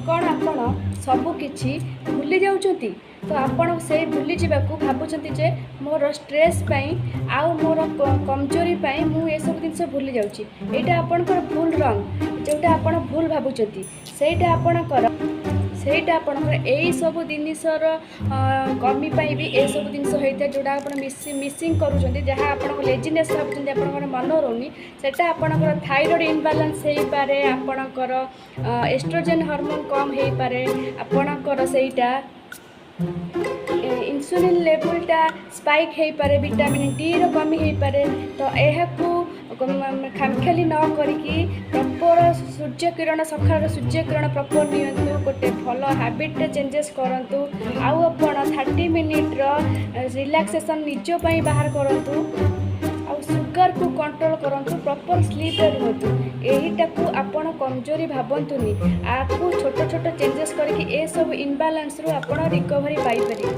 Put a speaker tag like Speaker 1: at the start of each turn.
Speaker 1: କ'ଣ ଆପଣ ସବୁ କିଛି ଭୁଲି ଯାଉଛନ୍ତି? ତ ଆପଣ ସେଇ ଭୁଲିଯିବାକୁ ଭାବୁଛନ୍ତି ଯେ ମୋର ଷ୍ଟ୍ରେସ୍ ପାଇଁ ଆଉ ମୋର କମଜୋରି ପାଇଁ ମୁଁ ଏସବୁ ଜିନିଷ ଭୁଲି ଯାଉଛି। ଏଇଟା ଆପଣଙ୍କର ଭୁଲ ରଙ୍ଗ, ଯେଉଁଟା ଆପଣ ଭୁଲ ଭାବୁଛନ୍ତି। ସେଇଟା ଆପଣଙ୍କର ଏଇସବୁ ଜିନିଷର କମି ପାଇଁ ବି ଏସବୁ ଜିନିଷ ହେଇଥାଏ, ଯେଉଁଟା ଆପଣ ମିସିଂ କରୁଛନ୍ତି। ଯାହା ଆପଣଙ୍କ ଲେଜିନେସ୍ ଭାବୁଛନ୍ତି, ଆପଣଙ୍କର ମନ ରହୁନି, ସେଇଟା ଆପଣଙ୍କର ଥାଇରଏଡ଼ ଇନବାଲାନ୍ସ ହେଇପାରେ, ଆପଣଙ୍କର ଏଷ୍ଟ୍ରୋଜେନ୍ ହରମୋନ୍ କମ୍ ହେଇପାରେ, ଆପଣଙ୍କର ସେଇଟା ଇନ୍ସୁଲିନ୍ ଲେବୁଲଟା ସ୍ପାଇକ୍ ହେଇପାରେ, ଭିଟାମିନ୍ ଡିର କମି ହେଇପାରେ। ତ ଏହାକୁ ଖାମଖିଆଲି ନ କରିକି ପ୍ରପର୍ ସୂର୍ଯ୍ୟ କିରଣ, ସକାଳର ସୂର୍ଯ୍ୟ କିରଣ ପ୍ରପର୍ ନିଅନ୍ତୁ, ଗୋଟେ ଭଲ ହାବିଟ୍ରେ ଚେଞ୍ଜେସ୍ କରନ୍ତୁ ଆଉ ଆପଣ 30 ମିନିଟ୍ର ରିଲାକ୍ସେସନ୍ ନିଜ ପାଇଁ ବାହାର କରନ୍ତୁ ଆଉ ସୁଗାରକୁ କଣ୍ଟ୍ରୋଲ କରନ୍ତୁ, ପ୍ରପର୍ ସ୍ଲିପ୍ରେ ରୁହନ୍ତୁ। ଏହିଟାକୁ ଆପଣ କମଜୋରି ଭାବନ୍ତୁନି। ଆକୁ ଛୋଟ ଛୋଟ ଚେଞ୍ଜେସ୍ କରିକି ଏସବୁ ଇନବାଲାନ୍ସରୁ ଆପଣ ରିକଭରି ପାଇପାରିବେ।